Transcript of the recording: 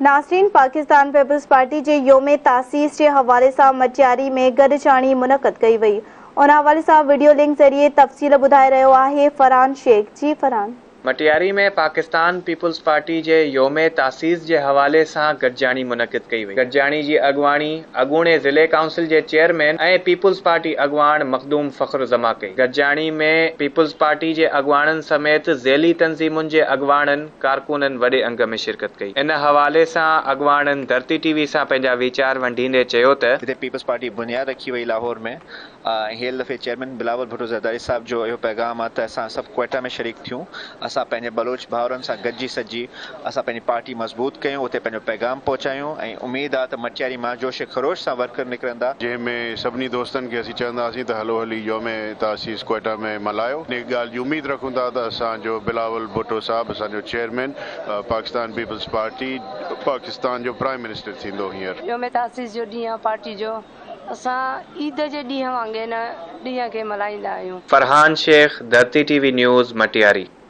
ناظرين Pakistan peoples party جي يوم تاسيس جي حوالي سان مٽياري ۾ گڏجاڻي منعقد ڪئي وئي ان حوالي سان وڊيو لنڪ ذريعي تفصيل ٻڌائي رهيو آهي فرحان شيخ جي فرحان. مٽياري ۾ پاڪستان پيپلز پارٽي جي يوم تاسيس جي حوالي سان گڏجاڻي منعقد ڪئي وئي. گڏجاڻي جي اڳواڻي اڳوڻي ضلعي ڪائونسل جي چيئرمين ۽ پيپلز پارٽي اڳواڻ مخدوم فخر الزمان ڪئي. گڏجاڻي ۾ پيپلز پارٽي جي اڳواڻن سميت ذيلي تنظيمن جي اڳواڻن، ڪارڪنن وڏي انگ ۾ شرڪت ڪئي. ان حوالي سان اڳواڻن ڌرتي ٽي وي سان پنهنجا ويچار ونڊيندي چيو ته. جتي پيپلز پارٽي بنياد رکي وئي لاهور ۾ ۽ هيل دفعي چيئرمين بلاول ڀٽو زرداري صاحب جو اهو پيغام آ ته اسان سڀ ڪوئيٽا ۾ شريڪ ٿيون اسان پنهنجي بلوچ ڀائرن سان گڏجي سڏجي اسان پنهنجي پارٽي مضبوط ڪيون اتي پنهنجو پيغام پهچايون ۽ اميد آ ته مٽياري مان جوش خروش سان ورڪر نڪرندا. جنهن ۾ سڀني دوستن کي اسين چونداسين ته هلو هلي يوم تاسيس ڪوئيٽا ۾ ملهايو. ان ڳالهه جي اميد رکون ٿا ته اسان جو بلاول ڀٽو صاحب اسان جو chairman Pakistan peoples party Pakistan جو پرائم منسٽر ٿيندو هينئر. يوم تاسيس جو ڏينهن آ پارٽي جو اسان عيد جي ڏينهن وانگي ان ڏينهن کي ملهائيندا آهيون. Farhan Shaikh, Dharti T V news, Matiari.